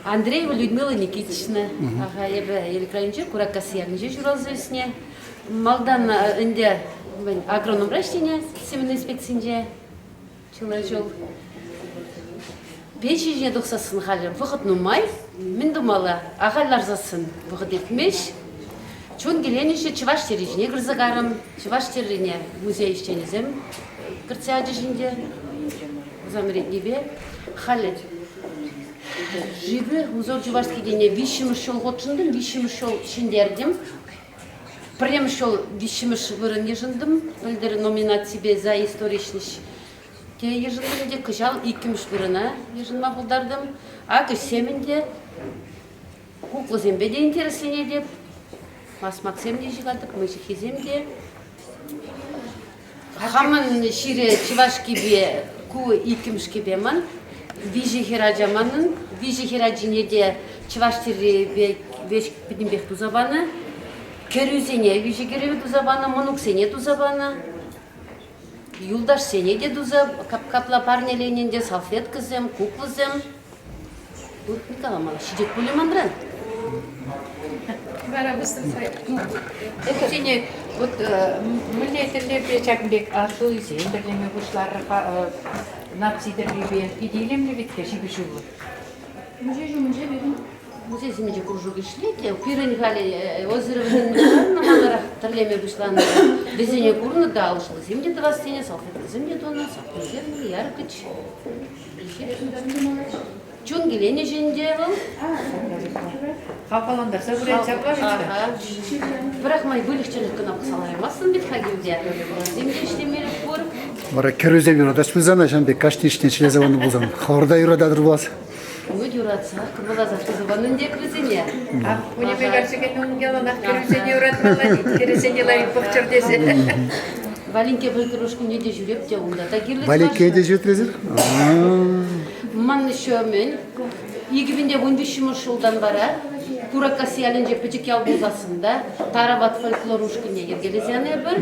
Андреева Людмила Никитична. Аха, эпӗ Элӗк районӗнче Кураккасси ялӗнче ҫуралса ӳснӗ. Малтан ӗнтӗ агрономра ӗҫленӗ семен инспекцинче чылай ҫул. Пенси ҫине тухсассӑн халӗ вӑхӑт нумай. Мӗн тумалла? Ахаль ларсассӑн вӑхӑт иртмест. Чун киленӗҫӗ чӑваш тӗрри ҫине кӗрсе карӑм. Чӑваш тӗррине музей ӗҫченӗсем кӗртсе ячӗҫ ӗнтӗ. Вӗсем вӗрентнипе. Халӗ Живы узор чувашский тенӗ виҫҫӗмӗш ҫул хутшӑнтӑм, виҫҫӗмӗш ҫул ҫӗнтертӗм. Пӗрремӗш ҫул виҫҫӗмӗш вырӑн йышӑнтӑм. Пӗлтӗр номинаципе за историчность те йышӑнтӑм те кӑҫал иккӗмӗш вырӑна йышӑнма пултартӑм. Акӑ ӗҫсем ӗнтӗ куклӑсемпе те интересленетӗп, масмаксем те ҫыхатӑп, мӑйҫыххисем те. Хамӑн ҫире чӑваш кӗпе, ку иккӗмӗш кӗпе ман. Виҫӗ хӗрача манӑн. Виҫӗ хӗрачине те чӑваш тӗррипе веҫ пӗтӗмпех туса панӑ. Кӗрӳсене виҫӗ кӗрӳ туса панӑ, мӑнуксене туса панӑ. Юлташсене те туса капла парнеленӗ ӗнтӗ салфеткӑсем, куклӑсем. Тут не каламалла, ҫитет пулӗ манран. Вара Вӗсене вот мӗнле тӗллевпе ҫакӑн пек аслисем тӗрлеме пуҫларӑр наци тӗррипе питӗ илемлӗ вӗт-ха ҫыпӑҫуллӑ. Музей ҫумӗнче пирӗн музей ҫумӗнче кружок ӗҫлет. Пирӗн халӗ Озеровсен маларах тӗрлеме пуҫланӑ. Вӗсене курнӑ та алшӑллисем те тӑвас тенӗ, салфеткӑсем те тунӑ, саппунсем, яркӑч. Чун киленӗҫ ӗнтӗ вӑл. Хавхалантарса пырать ҫапла вӗт-ха. Пӗрех май выльӑх-чӗрлӗх кӑна пӑхса лараймастӑн вӗт-ха килте. Тем те ӗҫлемелӗх пур. Вара кӗрӳсем юратаҫ пулсан, ҫавӑн пек кашни ӗҫне ӗҫлесе панӑ пулсан, хӑвӑр та юрататӑр пулас. Ну, юратсах, кӑмӑлласах туса панӑ ӗнтӗ вӗсене. Ах, хунӗпе карчӑкӗн ун яланах кӗрӳсене юратмалла тет, кӗрӳсене лайӑх пӑхчӑр тесе. Валинке пӗлтӗр ушкӑнне те ҫӳреп те унта та кирлӗ. Валинке те ҫӳретрӗсӗр? Ман еще мӗн, 2013 ҫултан вара Кураккасси ялӗнче пӗчӗк ял пулсассӑн та Тарават фольклор ушкӑнне йӗркелесе янӑ эпир.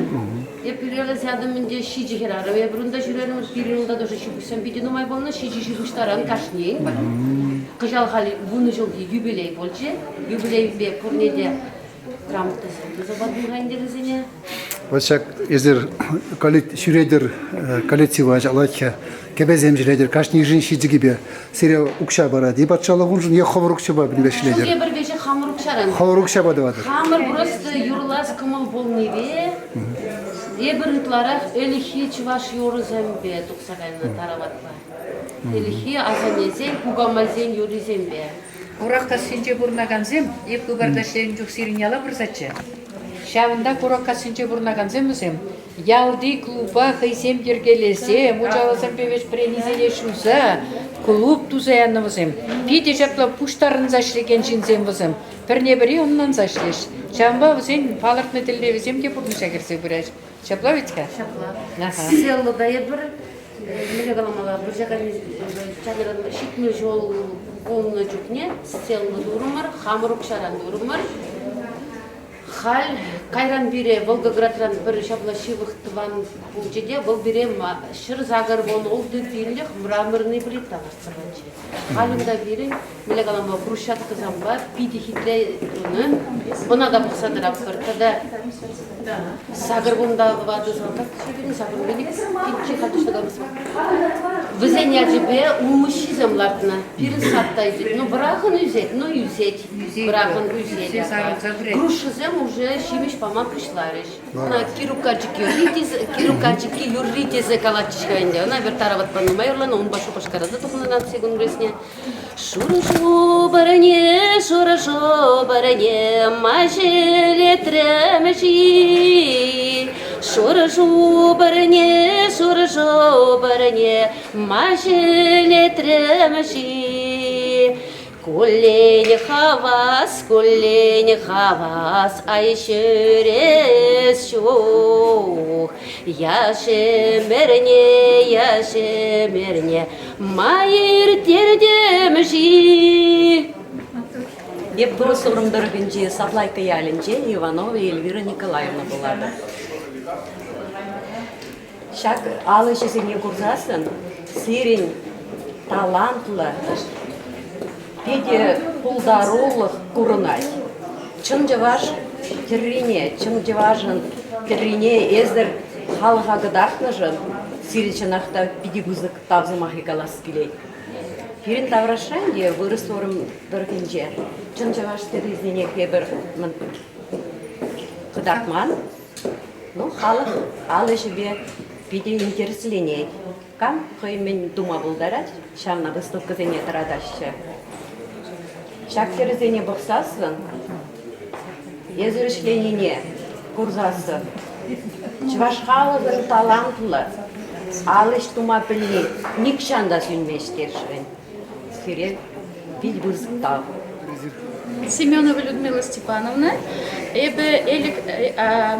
Эп йӗркелесе ятӑм ӗнтӗ ҫичӗ хӗрарӑм эпир унта ҫӳрерӗмӗр. Пирӗн унта тоже ҫыпӑҫсем питӗ нумай пулнӑ. Ҫичӗ ҫыпӑҫтаран кашнин. Кӑҫал халь вунӑ ҫулхи юбилей пулчӗ. Юбилейпе пурне те грамотӑсем туса патӑм-ха ӗнтӗ вӗсене. Вот ҫак эсир ҫӳретӗр коллектива ҫалать-ха, кӗпесем ҫӗлетӗр, кашнишӗн ҫичӗ кӗпе. Сире укҫа парать-и патшалӑх уншӑн е хӑвӑр укҫапа пӗтӗмпе ӗҫлетӗр? Ҫул эпир веҫех хамӑр укҫаран. Хӑвӑр укҫапа тӑватӑр? Хамӑр просто юрлас кӑмӑл пулнипе эпир ытларах ӗлӗкхи чӑваш юрӑсемпе тухса кайнӑ тараватпа. Ӗлӗкхи асаннесен, кукамайсен юррисемпе. Кураккассинче пурӑнакансем эп Хыпарта ӗҫленӗ чух сирӗн яла пырсаччӗ. Ҫавӑнта Кураккассинче пурӑнакансем вӗсем ялти клуба хӑйсем йӗркелесе, мучаласемпе вӗҫ пӗренисене ҫуса клуб туса янӑ вӗсем. Питӗ ҫапла пуҫтарӑнса ӗҫлекен ҫынсем вӗсем. Пӗрне-пӗри ӑнланса ӗҫлеҫ. Ҫавӑнпа вӗсен палӑртнӑ тӗллевӗсем те пурнӑҫа кӗрсе пыраҫ. Ҫапла вӗт-ха? Ҫапла. Селло та эпир мӗнле каламалла, вӑрҫа кайнӑ 70 ҫул пулнӑ чухне стелла турӑмӑр, хамӑр укҫаран турӑмӑр. Халь кайран пире Волгоградран пӗр ҫапла ҫывӑх тӑван пулчӗ те, вӑл пире 186 пинлӗх мраморный плита лартса пачӗ. Халь унта пирӗн, мӗнле каламалла, брусчаткӑсемпе питӗ хитре тунӑ. Ӑна та пӑхса тӑратпӑр. Тата сакӑр кунта ватӑ салтак ҫӳренӗ, сакӑр пилӗк хатӗр Вӗсен ячӗпе улмуҫҫисем лартнӑ. Пирӗн сад та ӳсет. Ну, вӑрахӑн ӳсет, ну ӳсет. Вӑрахӑн ӳсет. Грушӑсем уже ҫимӗҫ пама пуҫларӗҫ. Ӑна Кирук карчӑк юрри тесе, Кирук карчӑкки юрри тесе калатчӗҫ-ха ӗнтӗ. Ӑна эпир Тараватпа нумай юрланӑ, унпа Шупашкара та тухнӑ наци конгресне. Шурӑ шупӑрне, шурӑ шупӑрне, ма ҫӗлетрӗм-ши? Шурӑ шупӑрне, шурӑ шупӑрне, ма ҫӗлетрӗм-ши? Куллен хавас, куллен хавас, ай ҫӳрес ҫук. Яш ӗмӗрне, яш ӗмӗрне ма ирттертӗм-ши? Эп Вырӑс Сурӑм тӑрӑхӗнчи Саплайка ялӗнче Иванова Эльвира Николаевна пулатӑп. Ҫак ал ӗҫӗсене курсассӑн сирӗн талантлӑ. Питӗ пултарулӑх курӑнать. Чӑн чӑваш тӗррине, чӑн чӑвашӑн тӗррине эсӗр халӑха кӑтартнӑшӑн сирӗн чӑнах та питӗ пысӑк тав сӑмахӗ калас килет. Пирӗн таврашра ӗнтӗ вырӑс форум тӑрӑхӗнче чӑн чӑваш тӗррисене эпир кӑтартман. Ну, халӑх ал ӗҫӗпе питӗ интересленет. Кам хӑй мӗн тума пултарать, ҫавна выставкӑсене тӑратаҫҫӗ. Ҫак тӗрӗсене пӑхсассӑн, эсир ӗҫленине курсассӑн, чӑваш халӑхӗн талантлӑ ал ӗҫ тума пӗлни нихҫан та сӳнмест тесшӗн. Сире пит пысӑк тав. Семенова Людмила Степановна. Эпӗ Элӗк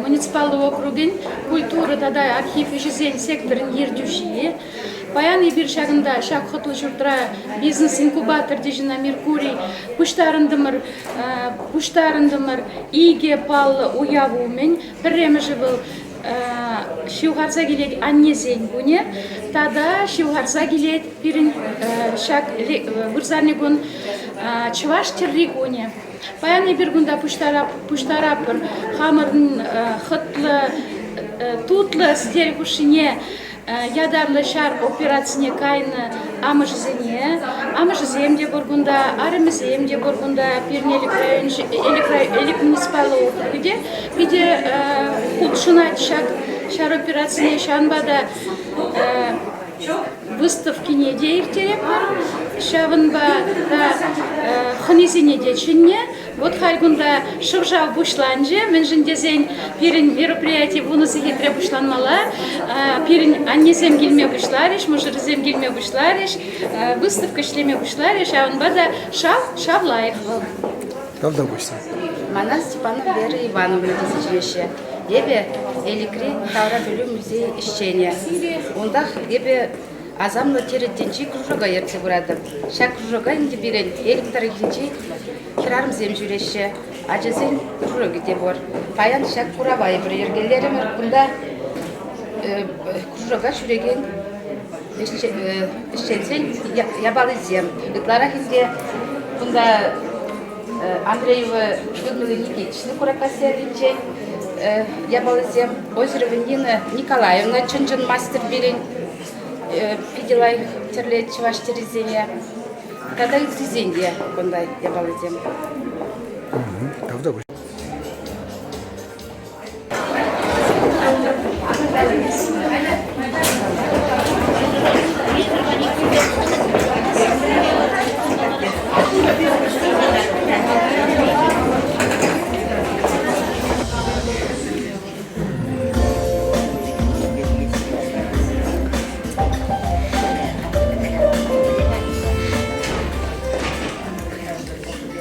муниципаллӑ округӗн культура тата архив ӗҫӗсен секторӗн ертӳҫи. Паян эпир ҫакӑнта, ҫак хӑтлӑ ҫуртра бизнес-инкубатор Дежина Меркурий пуҫтарӑнтӑмӑр. Пуҫтарӑнтӑмӑр икӗ паллӑ уяв умӗн. Пӗрремӗшӗ вӑл ҫывхарса килет аннесен кунӗ тата ҫывхарса килет пирӗн ҫак вырсарни кун чӑваш тӗрри кунӗ. Паян эпир кунта пуҫтараппӑр хамӑрӑн хӑтлӑ тутлӑ сӗтел хушшине ятарлӑ ҫар операцине кайнӑ амӑшӗсене. Амӑшӗсем те пур кунта, арӑмӗсем те пур кунта. Пирӗн Элӗк районӗнчи Элӗк муниципаллӑ округӗ те питӗ хутшӑнать ҫак ҫар операцине. Ҫавӑнпа та выставкине те ирттеретпӗр. Ҫавӑнпа та хӑнисене те чӗннӗ. Вот халь кунта шӑв-шав пуҫланчӗ, мӗншӗн тесен пирӗн мероприяти вунӑ сехетре пуҫланмалла. Пирӗн аннесем килме пуҫларӗҫ, мӑшӑрӗсем килме пуҫларӗҫ, выставка ӗҫлеме пуҫларӗ, ҫавӑнпа та шав, шав лайӑх вӑл. Тавтапуҫ. Мана Степанова Вера Ивановна тесе чӗнеҫҫӗ. Эпӗ Элӗкри тавра пӗлӳ музей ӗҫченӗ. Унтах эпӗ Асамлӑ тӗрӗ тӗнчи кружока ертсе пыратӑп. Ҫак кружока ӗнтӗ пирӗн Элӗк тӑрӑхӗнчи хӗрарӑмсем ҫӳреҫҫӗ, ачасен кружокӗ те пур. Паян ҫак курава эпир йӗркелерӗмӗр. Кунта кружока ҫӳрекен ӗҫченсен япалисем. Ытларах ӗнтӗ кунта Андреева Людмила Никитична Куракасси ялӗнчен япалисем, Озерова Нина Николаевна чӑн-чӑн мастер пирӗн питӗ лайӑх тӗрлет чӑваш тӗррисене. Тата ыттисен те кунта япалисем. Тавтапуҫ.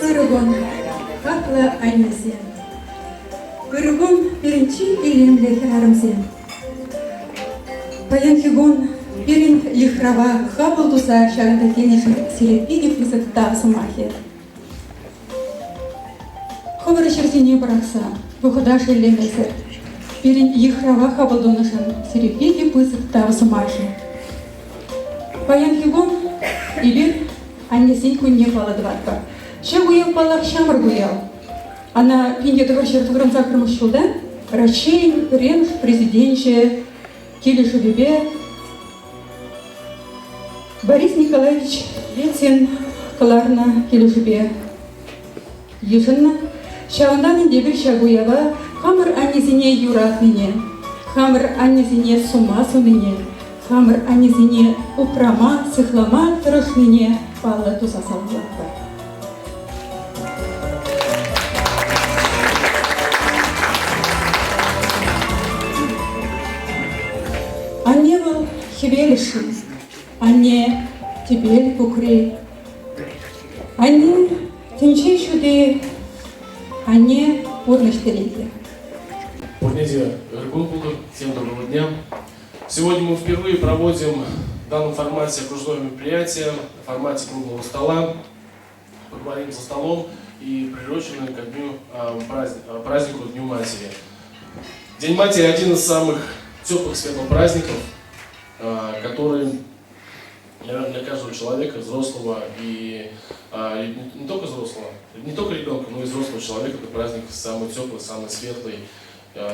Ырӑ кун, хаклӑ аннесем! Ырӑ кун пирӗн чи илемлӗ хӗрарӑмсем! Паянхи кун пирӗн йыхрава хапӑл туса ҫакӑнта килнӗшӗн сире питӗ пысӑк тав сӑмахӗ. Хӑвӑр ӗҫӗрсене пӑрахса, вӑхӑта шеллемесӗр пирӗн йыхрава хапӑл тунӑшӑн сире питӗ пысӑк тав сӑмахӗ. Паянхи кун эпир аннесен кунне паллӑ тӑватпӑр. Ҫак уяв, паллах, ҫамрӑк уяв. Ӑна 1998 ҫулта Раҫҫейӗн пӗрремӗш президенчӗ килӗшӗвӗпе Борис Николаевич Ельцин кӑларнӑ килӗшӳпе йышӑннӑ. Ҫавӑнтан ӗнтӗ эпир ҫак уява хамӑр аннесене юратнине, хамӑр аннесене сума сунине, хамӑр аннесене упрама, сыхлама тӑрӑшнине паллӑ туса саламлатпӑр. Анне вӑл хӗвел ӑшши, анне тӗпел кукри, анне тӗнче ҫути, анне пурнӑҫ тӗрекӗ. Пурне те ыр кун пултӑр, всем доброго дня. Сегодня мы впервые проводим в данном формате окружное мероприятие, в формате круглого стола. Поговорим за столом и приуроченное ко дню, празднику Дню Матери. День Матери один из самых теплых, светлых праздников, который Наверное, для каждого человека, взрослого и не только взрослого, не только ребенка, но и взрослого человека, это праздник самый теплый, самый светлый,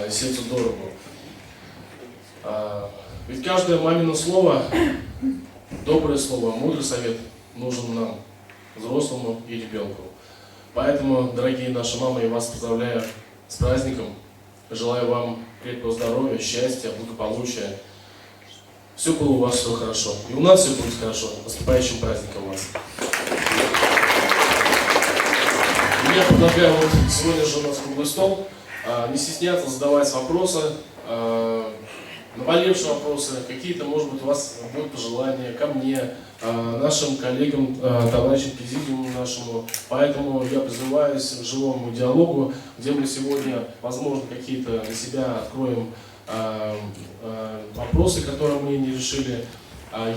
сердцу дорого. Ведь каждое мамино слово, доброе слово, мудрый совет нужен нам, взрослому и ребенку. Поэтому, дорогие наши мамы, я вас поздравляю с праздником. Желаю вам крепкого здоровья, счастья, благополучия. Все было у вас все хорошо. И у нас все будет хорошо. Наступающим праздником вас. Я предлагаю, вот сегодня же у нас круглый стол, не стесняться задавать вопросы, наболевшие вопросы, какие-то, может быть, у вас будут пожелания ко мне, нашим коллегам, товарищам президиуму нашему. Поэтому я призываюсь к живому диалогу, где мы сегодня, возможно, какие-то для себя откроем вопросы, которые мы не решили.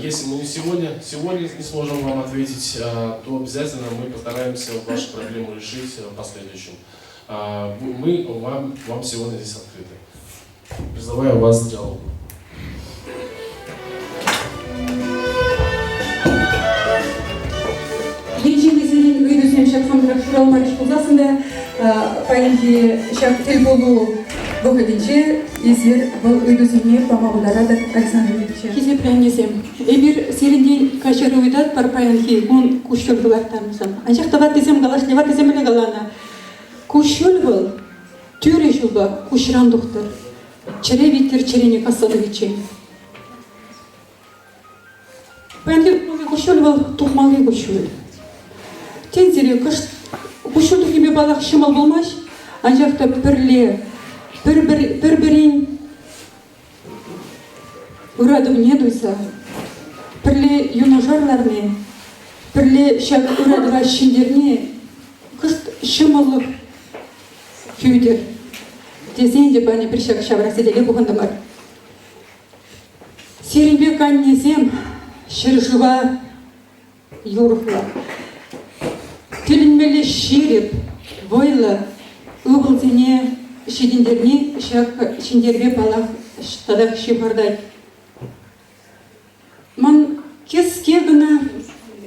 Если мы не сегодня, сегодня не сможем вам ответить, то обязательно мы постараемся вашу проблему решить в последующем. Мы вам сегодня здесь открыты. Призываю вас к диалогу. Енчен тесен ыйтусем ҫак фондра ҫуралмарӗҫ пулсассӑн та паянхи ҫак тӗлпулу вӑхӑтӗнче эсир вӑл ыйтусене пама пултаратӑр Александр Ильича. Хисеплӗ аннесем, эпир сирӗнтен каҫару ыйтатпӑр паянхи кун куҫҫуль кӑларттарнӑшӑн. Анчах та ваттисем калашле, ваттисем мӗнле каланӑ? Куҫҫуль вӑл тӳрӗ ҫулпа куҫран тухтӑр. Чӗре витӗр чӗрене касса тухиччен. Паянхи куҫҫуль вӑл тухмалли куҫҫуль. Тен, сире кӑшт куҫҫуль тухнипе паллах ҫӑмӑл пулмасть, анчах та пӗрле пӗр-пӗрин ыратӑвне туйса, пӗрле юнашар ларни, пӗрле ҫак ыратӑва ҫӗнтерни кӑшт ҫӑмӑллӑх кӳтӗр тесен те паян эпир ҫак ҫавра сӗтеле пухӑнтӑмӑр. Сирӗн пек аннесем ҫӗршыва юрӑхлӑ, тӗлӗнмелле ҫирӗп, вӑйлӑ ывӑлсене ҫитӗнтерни ҫак ҫӗнтерӗве паллах татах ҫывхартать. Ман кӗске кӑна,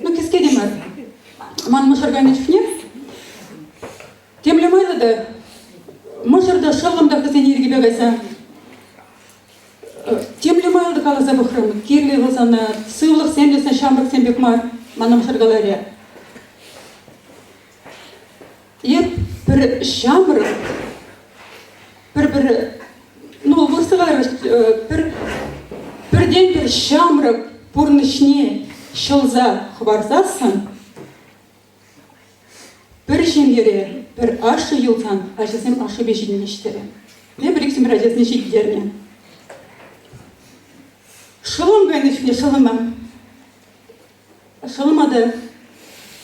ну кӗске те мар, ман мӑшӑр кайнӑ чухне темле майлӑ та мӑшӑр та шӑллӑм та хӑйсен ирӗкӗпе кайса Темле майлӑ каласа пӑхрӑм, кирлӗ вӑл сана, сывлӑхсем те ҫамрӑксем пек мар, мана мӑшӑр каларӗ. Эп пӗр ҫамрӑк, пӗр-пӗр, ну, вырӑсла каларӗ, пӗр пӗртен-пӗр ҫамрӑк пурнӑҫне ҫӑлса хӑварсассӑн Пӗр ҫемьере пӗр ашшӗ юлсан ачасем ашшӗпе ҫитӗнӗҫ терӗ. Эпир иксӗмӗр ачасене ҫитӗнтернӗ. Шӑлӑм кайнӑ чухне шӑлӑма. Шӑлӑма та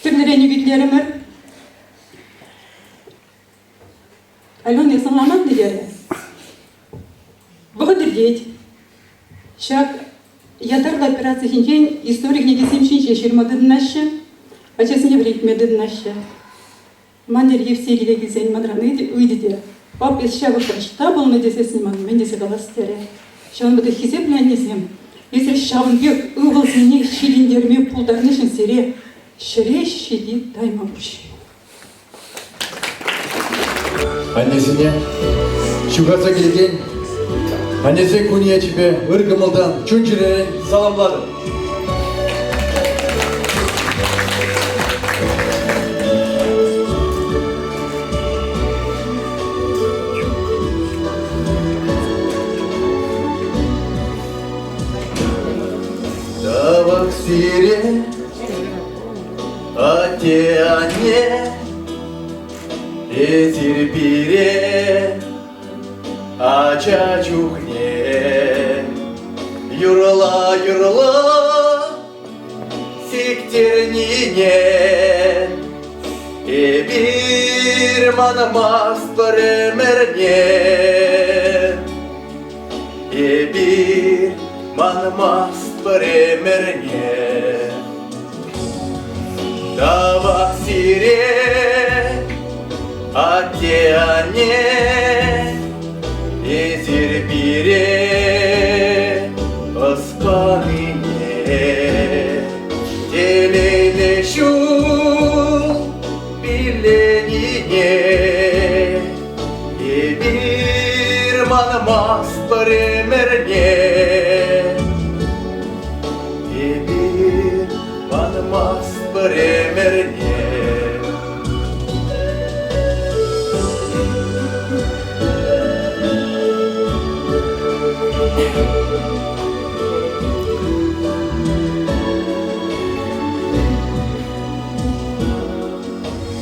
тӗрлӗрен ӳкӗтлерӗмӗр. Алена, эс ӑнланатӑн терӗ. Вӑхӑт иртет. Ҫак ятарлӑ операци ҫинчен истори кӗнекисем ҫинче ҫырма тытӑнаҫҫӗ, ачасене вӗрентме тытӑнаҫҫӗ. Ман Евсей киле килсен манран ыйтӗ те, пап, эс ҫав вӑхӑтра ӑҫта пулнӑ тесессӗн ман мӗн тесе калас терӗ. Ҫавӑнпа та хисеплӗ аннесем, эсир ҫавӑн пек ывӑлсене ҫитӗнтерме пултарнишӗн сире ҫӗре ҫити тайма пуҫ. Аннесене ҫухатса килекен аннесен кунӗ ячӗпе ыр кӑмӑлтан, чун-чӗререн саламлатӑп. Тавах сире Атте-анне, эсир пире ача чухне юрла-юрла сиктернине эпир манмастпӑр ӗмӗрне. Эпир манмастпӑр ӗмӗрне. Тавах сире, атте-анне, эсир пире ӑс панине. манмастпӑр ӗмӗрне. Эпир манмастпӑр ӗмӗрне.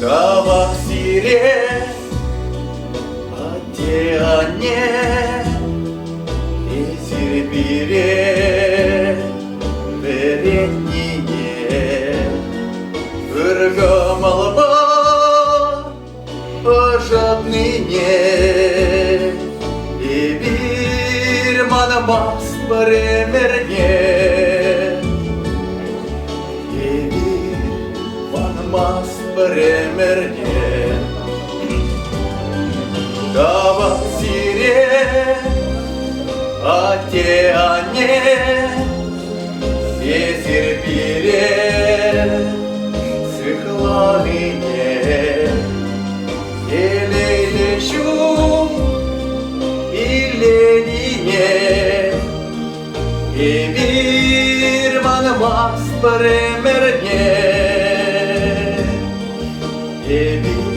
Тавах сире, атте-анне, эсир пире вӗрентнине. Ыр кӑмӑлпа ӑшӑтнине эпир манмастпӑр ӗмӗрне. Эпир манмастпӑр ӗмӗрне. Тавах сире, атте-анне, эсир пире сыхланине. Телейлӗ ҫул иленине эпир манмастпӑр ӗмӗрне. Эпир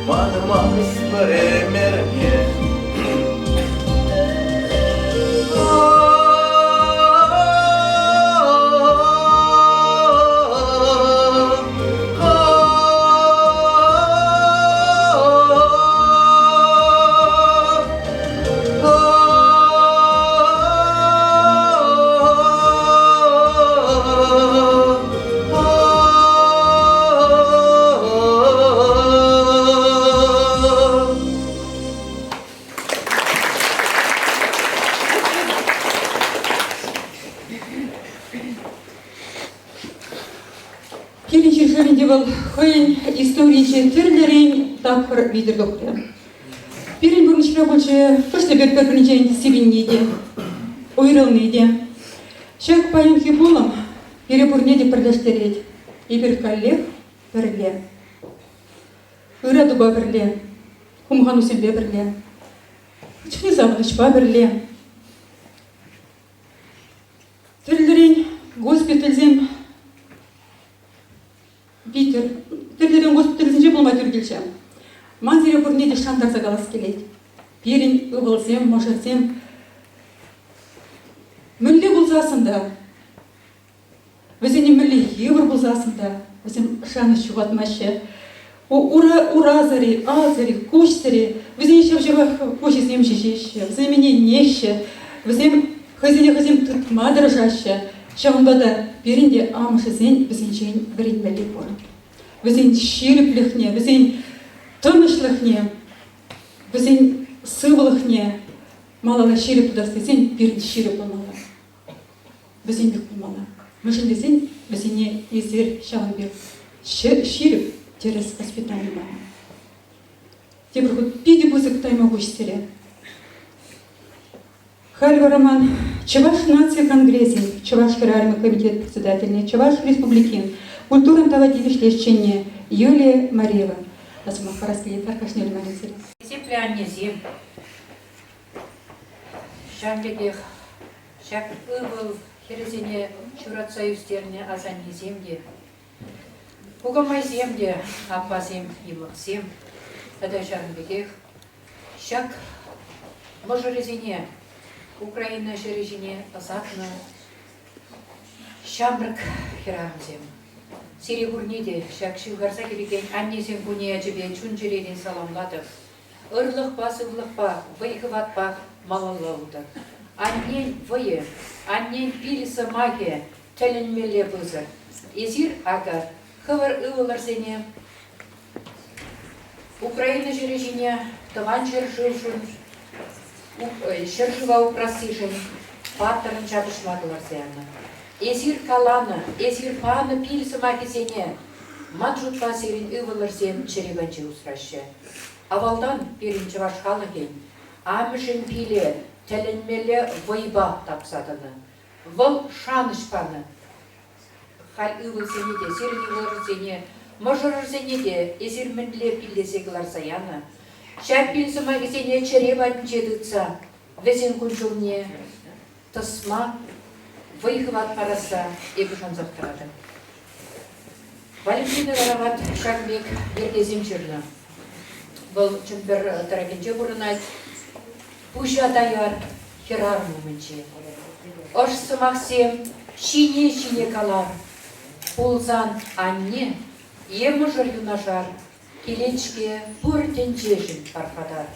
манмастпӑр ӗмӗрне. Пирӗн ҫӗршывӗнче вӑл хӑйӗн историйӗнче тӗрлӗрен тапхӑр витӗр тухрӗ. Пирӗн пурнӑҫра пулчӗ хӑш-пӗр пӗр-пӗринчен сивӗнни те, уйрӑлни те. Ҫак паянхи пулӑм пире пурне те пӗрлештерет. Эпир каллех пӗрле. Ыратупа пӗрле, хумханусемпе пӗрле, чухне савӑнӑҫпа пӗрле. Тӗрлӗрен госпитальсем витӗр, тӗрлӗрен госпитальсенче пулма тӳр килчӗ. Ман сире пурне те шантарса калас килет. Пирӗн ывӑлсем, мӑшӑрсем мӗнле пулсассӑн та, вӗсене мӗнле йывӑр пулсассӑн та, вӗсем шанӑҫ ҫухатмаҫҫӗ. Ура, урасӑр-и, алсӑр-и, куҫсӑр-и, вӗсен ҫав-ҫавах куҫӗсем ҫиҫеҫҫӗ, вӗсем ӗненеҫҫӗ, вӗсем хӑйсене хӑйсем тытма тӑрӑшаҫҫӗ. Ҫавӑнпа та пирӗн те амӑшӗсен вӗсенчен вӗренмелли пур. Вӗсен ҫирӗплӗхне, вӗсен тӑнӑҫлӑхне, вӗсен сывлӑхне малалла ҫирӗп тытас тесен пирӗн ҫирӗп пулмалла. Вӗсен пек пулмалла. Мӗншӗн тесен вӗсене эсир ҫавӑн пек ҫирӗп тӗрӗс воспитани панӑ. Тепӗр хут питӗ пысӑк тайма пуҫ сире. Халь вара ман Чӑваш наци конгресӗн Чӑваш хӗрарӑмӗ комитет председательне Чӑваш Республикин культурӑн тава тивӗҫлӗ ӗҫченне Юлия Мареева сӑмах парас килет Аркашне Леонидович. Хисеплӗ аннесем, ҫавӑн пекех ҫак ывӑл хӗрӗсене ҫуратса ӳстернӗ асаннесем те, кукамайсем те, аппасем, йӑмӑксем тата ҫавӑн пекех ҫак мӑшӑрӗсене Украина ҫӗрӗ ҫине ӑсатнӑ ҫамрӑк хӗрарӑмсем. Сире пурне те ҫак ҫывхарса килекен аннесен кунӗ ячӗпе чун-чӗререн саламлатӑп. Ырлӑхпа, сывлӑхпа, вӑй-хӑватпах малалла утӑр. Аннен вӑйӗ, аннен пил сӑмахӗ тӗлӗнмелле пысӑк. Эсир, акӑ, хӑвӑр ывӑлӑрсене Украина ҫӗрӗ ҫине Тӑван ҫӗршывшӑн, ҫӗршыва упрассишӗн паттӑрӑн ҫапӑҫма кӑларса янӑ. Эсир каланӑ, эсир панӑ пил сӑмахӗсене ман шутпа сирӗн ывӑлӑрсем чӗре патӗнче усраҫҫӗ. Авалтан пирӗн чӑваш халӑхӗн амӑшӗн пилӗ тӗлӗнмелле вӑйпа тапса тӑнӑ. Вӑл шанӑҫ панӑ. Халь ывӑлсене те, сирӗн ывӑлӑрсене, мӑшӑрӑрсене те эсир мӗнле пиллесе кӑларса янӑ, ҫав пил сӑмахӗсене чӗре патӗнче тытса. Вӗсен кун-ҫулне тӑсма вӑй-хӑват парасса эпӗ шансах тӑратӑп. Валентина Тарават ҫак пек йӗркесем ҫырнӑ. Вӑл Чӗмпӗр тӑрӑхӗнче пурӑнать. Пуҫа таяр хӗрарӑм умӗнче. Ӑш сӑмахсем ҫине-ҫине калар. Пулсан анне е мӑшӑр юнашар килет-ҫке пур тӗнчешӗн пархатар.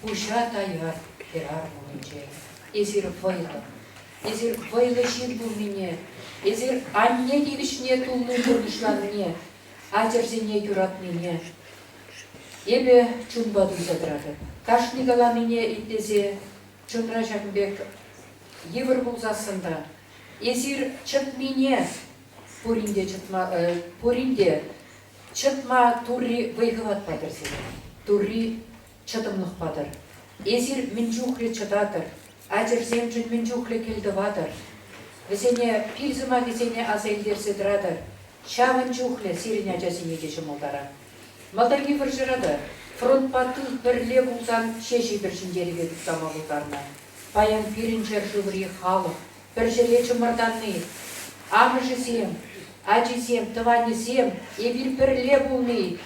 Пуҫа таяр хӗрарӑм умӗнче. Эсир вӑйлӑ. Эсир вӑйлӑ ҫын пулнине, эсир анне тивӗҫне туллин пурнӑҫланине, ачӑрсене юратнине эпӗ чунпа туйса тӑратӑп. Кашни каланине итлесе чунра ҫакӑн пек йывӑр пулсассӑн та эсир чӑтнине пурин те чӑтма, пурин те чӑтма Турри вӑй-хӑват патӑр сире. Турри чӑтӑмлӑх патӑр. Эсир мӗн чухлӗ чӑтатӑр, ачӑрсемшӗн мӗн чухлӗ кӗл тӑватӑр, вӗсене пил сӑмахӗсене аса илтерсе тӑратӑр, ҫавӑн чухлӗ сирӗн ачасене те ҫӑмӑлтарах. Малтанхи вӑрҫӑра та фронтпа тыл пӗрле пулсан ҫеҫ эпир ҫӗнтерӗве туптама пултарнӑ. Паян пирӗн ҫӗршыври халӑх пӗр ҫӗре чӑмӑртанни, амӑшӗсем, ачисем, тӑванӗсем эпир пӗрле пулни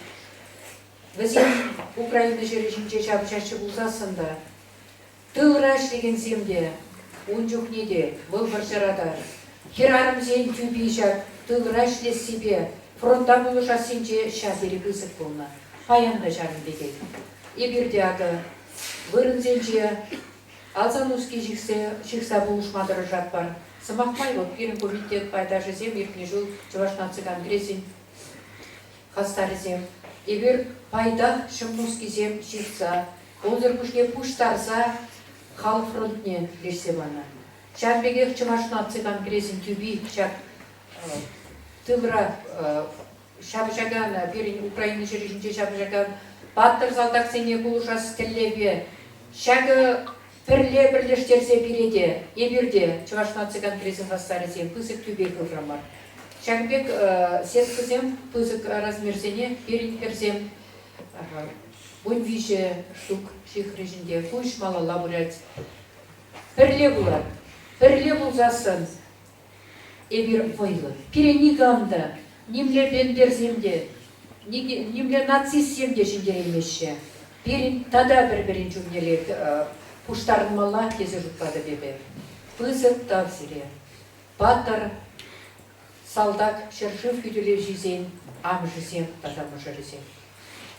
Вӗсем Украина ҫӗрӗ ҫинче ҫапӑҫаҫҫӗ пулсассӑн та, тылра ӗҫлекенсем те, ун чухне те, вӑл вӑрҫӑра та, хӗрарӑмсен тӳпи ҫак тылра ӗҫлессипе, фронта пулӑшассинче ҫав тери пысӑк пулнӑ. Паян та ҫавӑн пекех. Эпир те акӑ вырӑнсенче алса-нуски ҫыхса, ҫыхса пулӑшма тӑрӑшатпӑр. Сӑмах май, вӑл пирӗн комитет пайташӗсем иртнӗ ҫул Чӑваш наци конгресӗн хастарӗсем. Эпир пайтах ҫӑм нускисем ҫыртса, унсӑр пуҫне пуҫтарса халӑх фронтне леҫсе панӑ. Ҫавӑн пекех Чӑваш наци конгресӗн тӳпи ҫак тылра ҫапӑҫакан, пирӗн Украина ҫӗрӗ ҫинче ҫапӑҫакан паттӑр салтаксене пулӑшас тӗллевпе ҫакӑ пӗрле пӗрлештерсе пире те, эпир те Чӑваш наци конгресӗн хастарӗсем пысӑк тӳпе хыврӑмӑр. Ҫакӑн пек сеткӑсем пысӑк размерсене пирӗн хӗрсем 13 штук ҫыхрӗҫ ӗнтӗ. Пуҫ малалла пырать. Пӗрле пулар. Пӗрле пулсассӑн эпир вӑйлӑ. Пире никам та, нимле бендерсем те, нимле нацистсем те ҫӗнтереймеҫҫӗ. Пирӗн тата пӗр-пӗрин чунне пуҫтарӑнмалла тесе шутлатӑп эпӗ. Пысӑк тав сире. Паттӑр салтак ҫӗршыв хӳтӗлевҫисен амӑшӗсем тата мӑшӑрӗсем.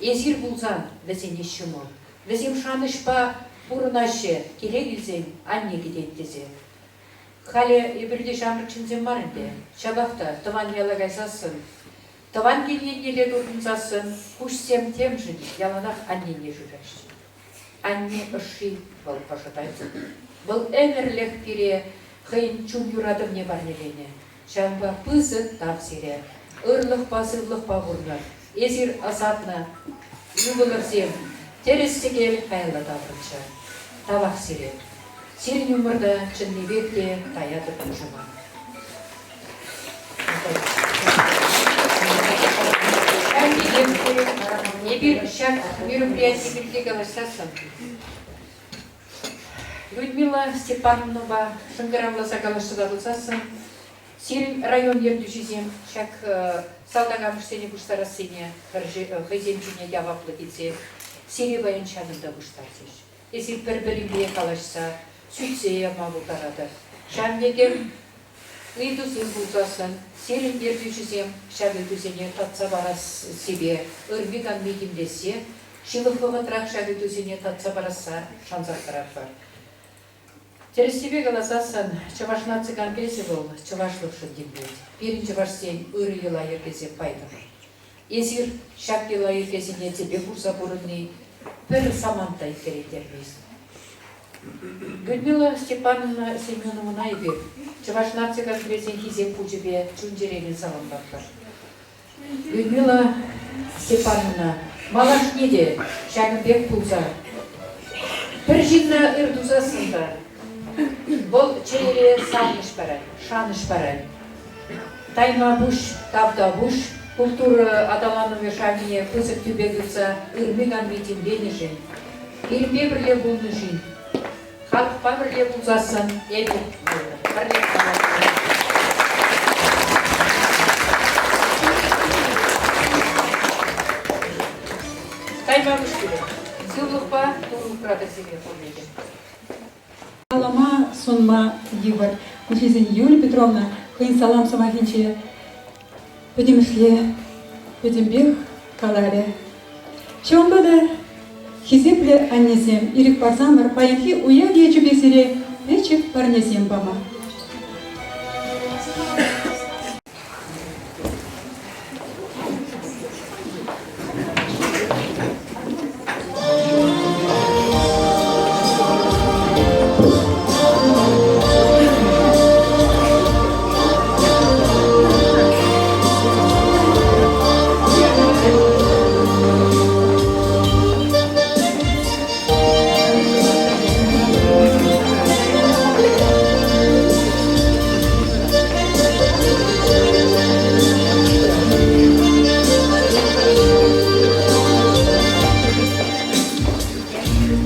Эсир пулсан вӗсене ҫӑмӑл. Вӗсем шанӑҫпа пурӑнаҫҫӗ, киле килсен анне кӗтет тесе. Халӗ эпир те ҫамрӑк ҫынсем мар ӗнтӗ. Ҫапах та тӑван яла кайсассӑн, тӑван кил еннелле туртӑнсассӑн куҫсем темшӗн яланах аннене шыраҫҫӗ. Анне ӑшши вӑл ӑшӑтать. Вӑл ӗмӗрлӗх пире хӑйӗн чун юратӑвне парнеленӗ. Ҫавӑнпа пысӑк тав сире. Ырлӑхпа, сывлӑхпа пурӑнӑр. Эсир ӑсатнӑ ывӑлӑрсем тӗрӗс-тӗкел каялла таврӑнччӑр. Тавах сире. Сирӗн умӑрта чӑннипех те таятӑп пуҫӑма. Ҫав пекех эпир ҫак мероприяти пирки калаҫсассӑн Людмила Степановнӑпа шӑнкӑравласа калаҫса татӑлсассӑн сирӗн район ертӳҫисем ҫак салтак амӑшсене пуҫтарассине хӑйсем ҫине яваплӑ тесе сире паян ҫакӑнта пуҫтарчӗҫ. Эсир пӗр-пӗринпе калаҫса, сӳтсе яма пултаратӑр. Ҫавӑн пекех ыйтусем пулсассӑн сирӗн ертӳҫӗсем ҫак ыйтусене татса парассипе ырми-канми тимлессе, ҫывӑх вӑхӑтрах ҫак ыйтусене татса парасса шансах тӑратпӑр. Тӗрӗссипе каласассӑн, Чӑваш наци конгресӗ вӑл чӑвашлӑхшӑн тимлет. Пирӗн чӑвашсен ырӑ йӑла-йӗркесем пайтах. Эсир ҫак йӑла-йӗркесене тӗпе хурса пурӑнни пӗр самант та иккӗлентермест. Людмила Степановна Семеновӑна эпир Чӑваш наци конгресӗн Хисеп хучӗпе чун-чӗререн саламлатпӑр. Людмила Степановна, малашне те ҫакӑн пек пулса пӗр ҫынна ыр тусассӑн та вӑл чӗрере савӑнӑҫ парать, шанӑҫ парать. Тайма пуҫ, тавтапуҫ культура аталанӑвӗ шайне пысӑк тӳпе хывса ырми-канми тимленӗшӗн, пирӗнпе пӗрле пулнӑшӑн. Халӑхпа пӗрле пулсассӑн эпир вӑйлӑ. Пӗрле Тайма пуҫ Сывлӑхпа Турӑ упратӑр сире пурне те. Калама сунма йывӑр. Мӗншӗн Юлия Петровна хӑйӗн салам сӑмахӗнче пӗтӗмӗшле пӗтӗмпех каларӗ. Ҫавӑнпа та хисеплӗ аннесем, ирӗк парсамӑр паянхи уяв ячӗпе сире пӗчӗк парнесем пама.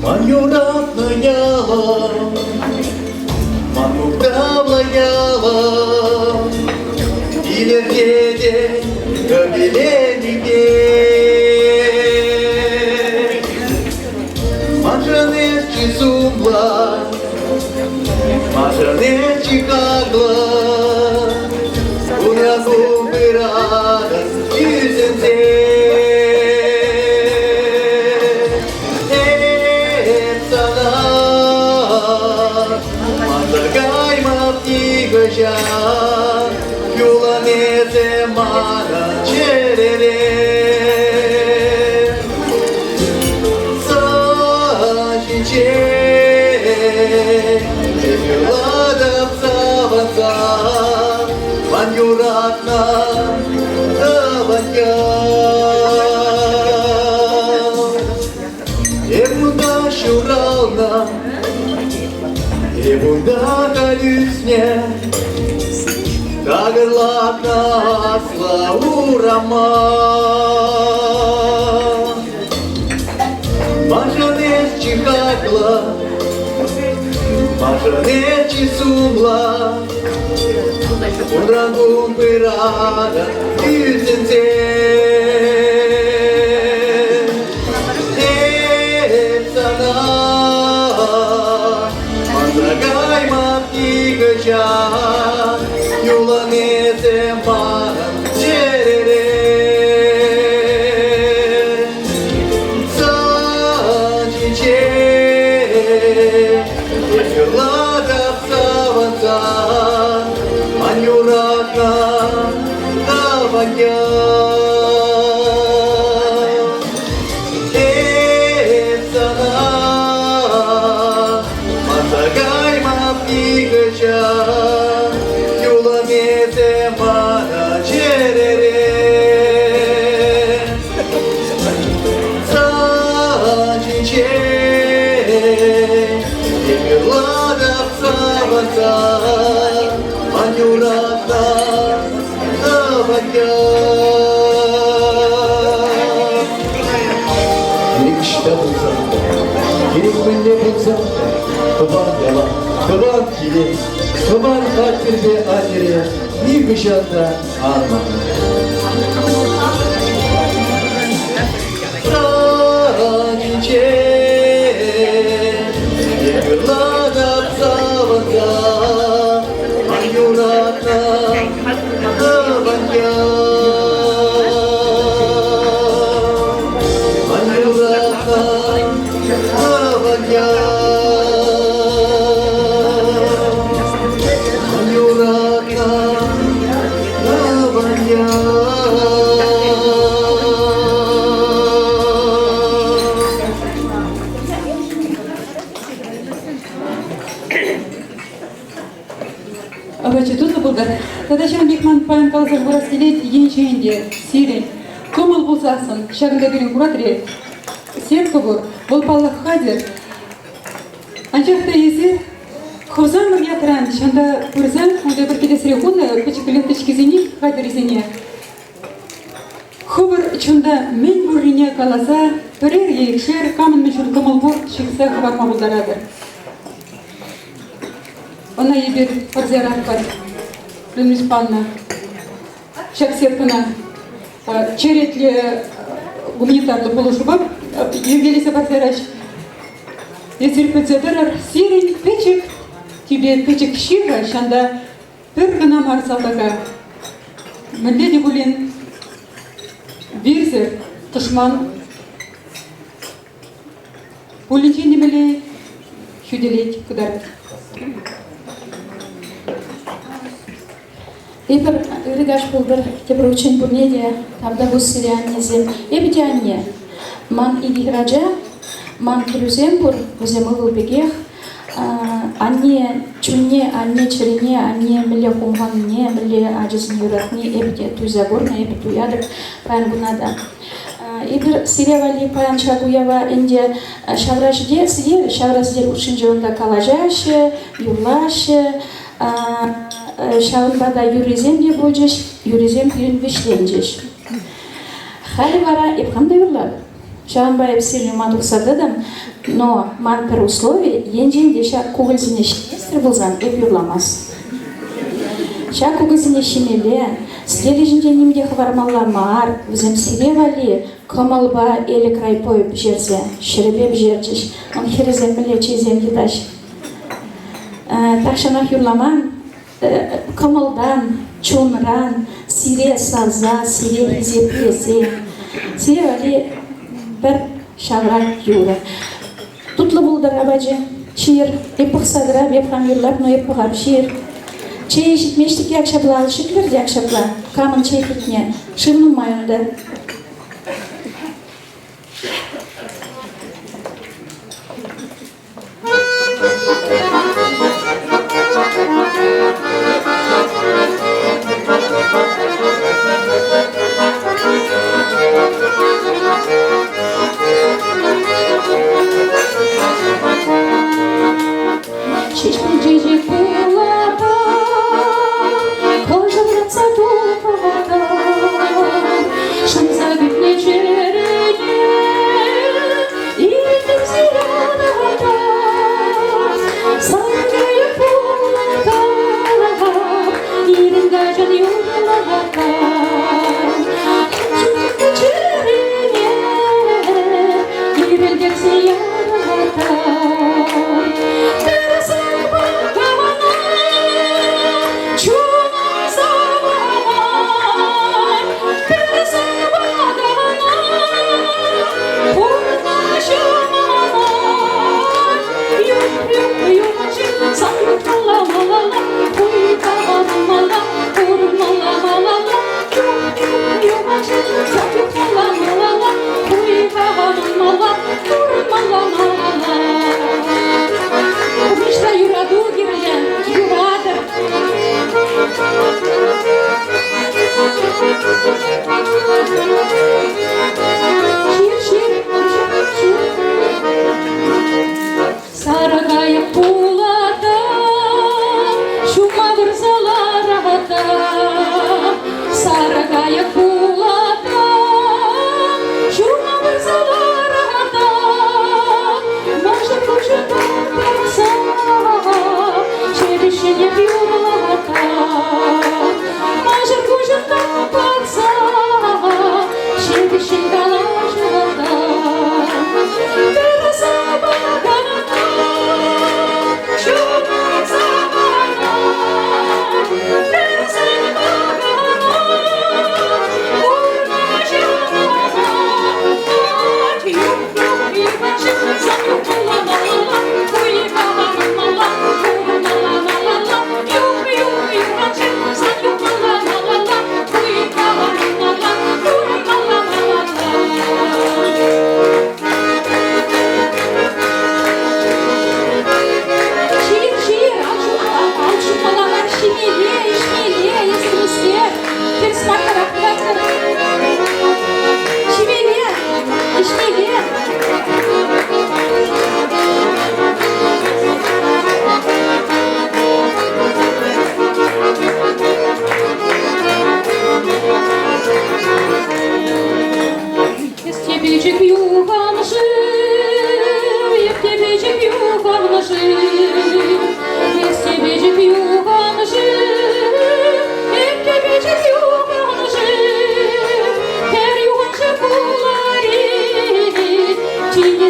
Ман юратнӑ ялӑм, ман мухтавлӑ ялӑм, илӗртетӗн кӗвӗленипе. Маншӑн эс чи сумлӑ, маншӑн эс чи хаклӑ, Куна-кун пыратӑн ӳсӗнсе. Эп сана манса каймап нихӑҫан, юлан эсӗ манӑн чӗрере. Сан ҫинчен эп юрлатӑп савӑнса, ман юратнӑ тӑван ял. Эп унта ҫуралнӑ, эп унта халь ӳснӗ, такӑрлатнӑ аслӑ урама. Маншӑн эс чи хаклӑ, маншӑн эс чи сумлӑ, унран кун пыратӑн ӳсӗнсе. Эп сана манса каймап нихӑҫан, юлан эсӗ манӑн чӗрере. Сан ҫинче эп юрлатӑп савӑнса, ман юратнӑ тӑван ял. Эп сана манса каймап нихӑҫан, юлан эсӗ мана чӗрере. Сан ҫинче эп юрлатӑп савӑнса, ман юратнӑ тӑван ял. Кирек ӑҫта пулсан та, кирек мӗнле пулсан та, тӑван яла, тӑван киле, тӑван хваттерпе аннере нихӑҫан та ан манӑр. Санинче эп юрлатӑп савӑнса, ман юратнӑ тӑван ял. Ман юратнӑ тӑван ял. Ман юратнӑ тӑван ял. Апачӗ тутлӑ пултӑр. Тата ҫавӑн пек ман паян каласа хӑварас килет, енчен те сирӗн кӑмӑл пулсассӑн ҫакӑнта пирӗн куратри сетка пур, вӑл паллах хатӗр. Анчах та эсир хӑвсамӑр ятран ҫанта пырсан унта пӗр кӗтесре хунӑ пӗчӗк ленточкисене хатӗрӗсене хӑвӑр чунта мӗн пуррине каласа пӗрер е икшер камӑн мӗн чуль кӑмӑл пур ҫыхса хӑварма пултаратӑр. Ӑна эпир парса яратпӑр. Людмила Степановна ҫак сеткӑна черетлӗ гуманитарлӑ пулӑшупа йӗркелесе парса яраҫ. Эсир пӗлсе тӑрӑр, сирӗн пӗчӗк тӳпе пӗчӗк ҫыхӑ ҫанта пӗр кӑна мар салтака мӗнле те пулин вирсӗр тӑшман пулинчен нимелле хӳтӗлет кӑтарт. Эпир ырӑ каҫ пултӑр тепӗр хутчен пурне те тавтапуҫ сире, аннесем. Эпӗ те анне. Ман икӗ хӗрача, ман кӗрӳсем пур, вӗсем ывӑл пекех. Анне чунне, анне чӗрине, анне мӗнле хумханнине, мӗнле ачасене юратни эпӗ те туйса курнӑ, эпӗ туятӑп паян куна та. Эпир сире валли паян ҫак уява ӗнтӗ ҫавра сӗтел, ҫавра сӗтел хушшинче унта калаҫаҫҫӗ, юрлаҫҫӗ. Ҫавӑнпа та юррисем те пулчӗҫ, юррисем пирӗн вӗҫленчӗҫ. Халӗ вара эп хам та юрлатӑп. Ҫавӑнпа эп сирӗн ума тухса тӑтӑм, но ман пӗр услови, енчен те ҫак кукӑльсене ҫиместӗр пулсан, эп юрламас. Ҫак кукӑльсене ҫимелле, сӗтел ҫинче ним те хӑвармалла мар, вӗсем сире валли кӑмӑлпа Элӗк райповӗ пӗҫерсе, ҫӗрӗпе пӗҫерчӗҫ. Ун хӗрӗсем мӗнле чейсем йӑтаҫ. Тахҫанах юрламан, кӑмӑлтан, чунран сире савса, сире хисеплесе, сире валли пӗр ҫавра юрӑ. Тутлӑ пултӑр апачӗ, ҫийӗр. Эп пӑхса тӑрап, эп хам юрлап, но эп пӑхап, ҫийӗр. Чейӗ ҫитмест те ак ҫапла, ҫӗклӗр те ак ҫапла. Камӑн чей питне? Шыв нумай унта. Ҫеҫпӗл чечек пулатӑп, кӑшӑлтатса тухатӑп, шӑнса кӳтнӗ чӗрене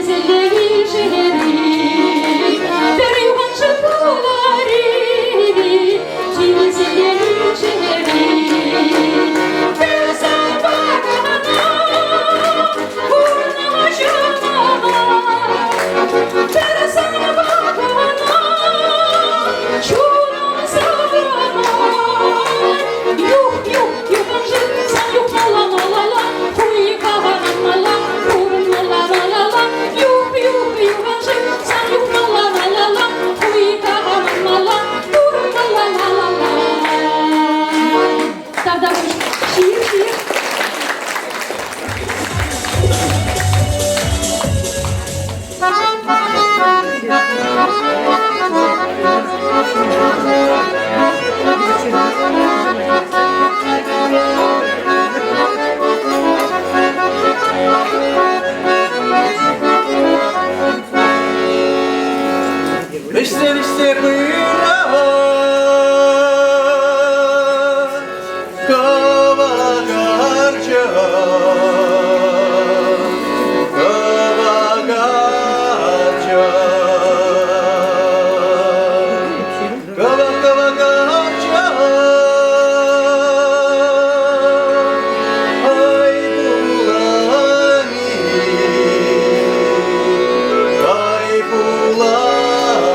Тинӗселле ишери, пӗр юханшыв хулари, тинӗселле ишери. Пӗр санпа кӑна курнӑҫӑма, пӗр санпа кӑна чунӑм савӑнать. Юх, юх, юханшыв, сан юхмалла малалла, хуйха варанмалла, пурӑнмалла малалла. Юх, юх, юханшыв, сан юхмалла малалла, хуйха варанмалла, пурӑнмалла малалла. Тавтапуҫ. Ҫиер, ҫиер. Вӗҫсе вӗҫсе пырать кӑвакарчӑн, кӑвакарчӑн, кӑвак кӑвакарчӑн, ай пулами, ай пулами.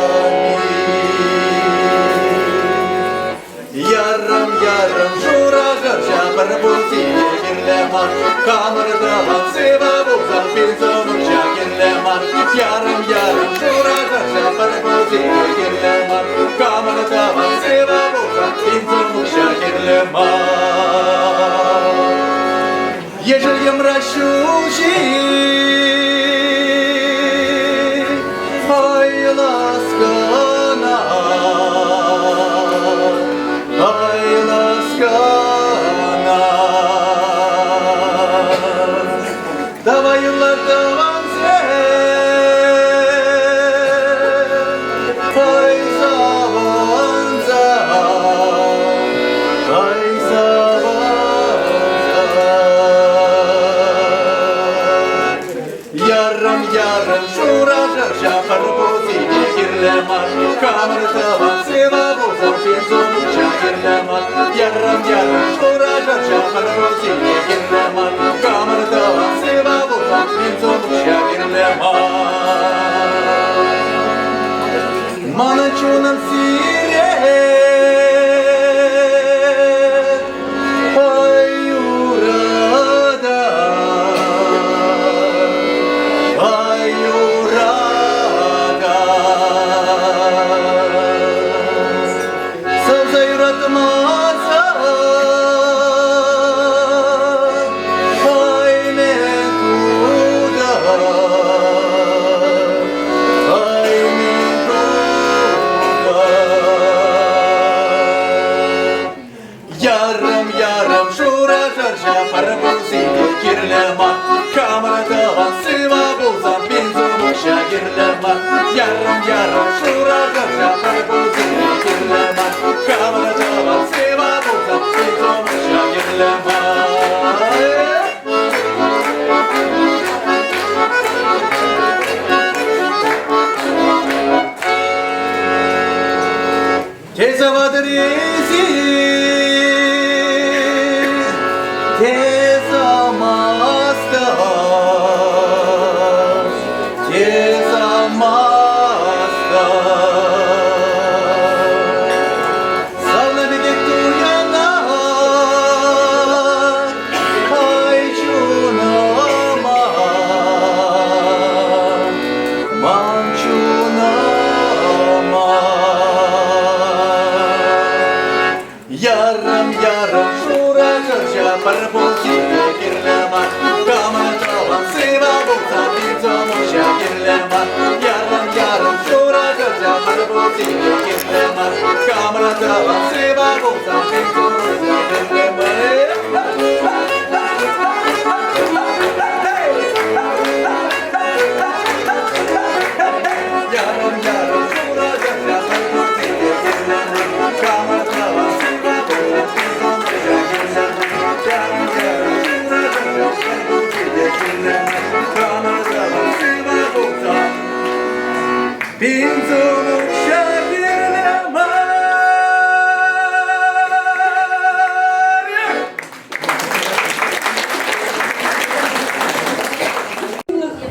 Ярам, ярам, шура шӑрҫа пӗр пусине кирлӗ мар. Хамӑр тӑван сывӑ пулсан пенсонурҫа кирлӗ мар. Ярам, ярам, шура шӑрҫа пӗр пусине кирлӗ мар. Хамӑр тӑван сывӑ пулсан пенсонурҫа кирлӗ мар. Ешӗл йӑмра ҫулҫи ай ласкана, ай ласкана. Давай юрлар тӑвансем, ай савӑнса, ай савӑнса. Ярам, ярам, шура шӑрҫа пӗр пусине кирлӗ мар. Хамӑр тӑван сывӑ пулсан пенсонукҫа кирлӗ мар. Ярам, ярам, шура шӑрҫа пӗр пусине кирлӗ мар. Хамӑр тӑван сывӑ пулсан пенсонукҫа кирлӗ мар. Манӑн чунӑм сире ай юратать, ай юратать. Савса юратмасан ай мен туда, ай мен туда. Ярам, ярам, шура шӑрҫа пӗр пусине кирлӗ мар. Хамӑр тӑван сывӑ пулсан бензин кирлӗ мар. Ярам, ярам, шура шӑрҫа пӗр пусине кирлӗ мар. Хамӑр тӑван сывӑ пулсан бензин кирлӗ мар. Те завадыр эсир, те замастӑр, те замастӑр. Савнӑ пекех туянать, ай чунӑма, ман чунӑма. Ярам, ярам, шура шӑрҫа пӗр пулчӗ кирлӗ мар. Камӑн тӑван сывӑ пулсан пенсонукҫа кирлӗ мар. Ярам, ярам, шура шӑрҫа пӗр пулчӗ кирлӗ мар. Камӑн тӑван сывӑ пулсан пенсонукҫа кирлӗ мар. Ярам, ярам, шура шӑрҫа пӗр пулчӗ кирлӗ мар. Камӑн тӑван сывӑ пулсан пенсонукҫа кирлӗ мар. Ярам, ярам, шура шӑрҫа пӗр пулчӗ кирлӗ мар. Камӑн тӑван сывӑ Пин сум укҫа кирлӗ мар.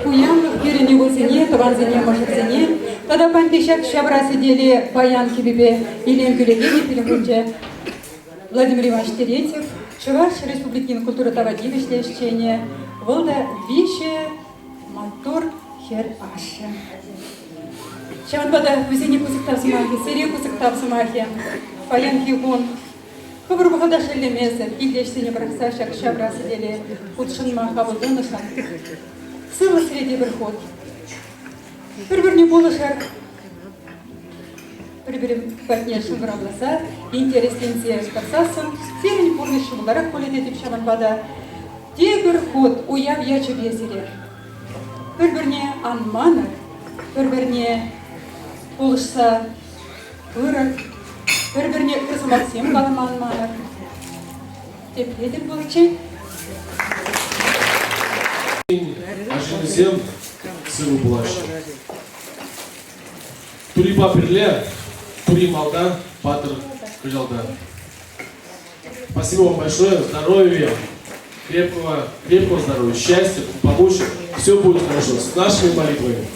Пуянлӑх пирӗн ывӑлсене, тӑвансене, мӑшӑрсене тата панти ҫак ҫавра сӗтеле паян кӗвӗпе илем кӳрекен пирӗн пулчӗ. Владимир Иванович Терентьев, Чӑваш Республикин культура тава тивӗҫлӗ ӗҫченӗ, вӑл та виҫӗ маттур хӗр ашшӗ. Ҫавӑнпа та вӗсене пысӑк тав сӑмахӗ, сире пысӑк тав сӑмахӗ. Паянхи кун хӑвӑр вӑхӑта шеллемесӗр килте ӗҫсене пӑрахса ҫак ҫавра сӗтеле хутшӑнма хапӑл тунӑшӑн сывлӑх сире тепӗр хут. Пӗр-пӗрне пулӑшӑр, пӗр-пӗрин патне шӑнкӑравласа, интересленсе тӑрсассӑн сирӗн пурнӑҫ ҫӑмӑлтарах пулӗ тетӗп ҫавӑнпа та тепӗр хут уяв ячӗпе сире. Пӗр-пӗрне ан манӑр, пӗр-пӗрне пулӑшса пырӑр, пӗр-пӗрне ыр сӑмахсем калама ан манӑр. Тепре тӗл пуличчен. Арҫынсем сывӑ пулаҫҫӗ. Турипа пӗрле, тури малта, паттӑр хыҫалта. Спасибо вам большое, здоровья, крепкого, крепкого здоровья, счастья, побольше. Все будет хорошо. С нашими молитвами.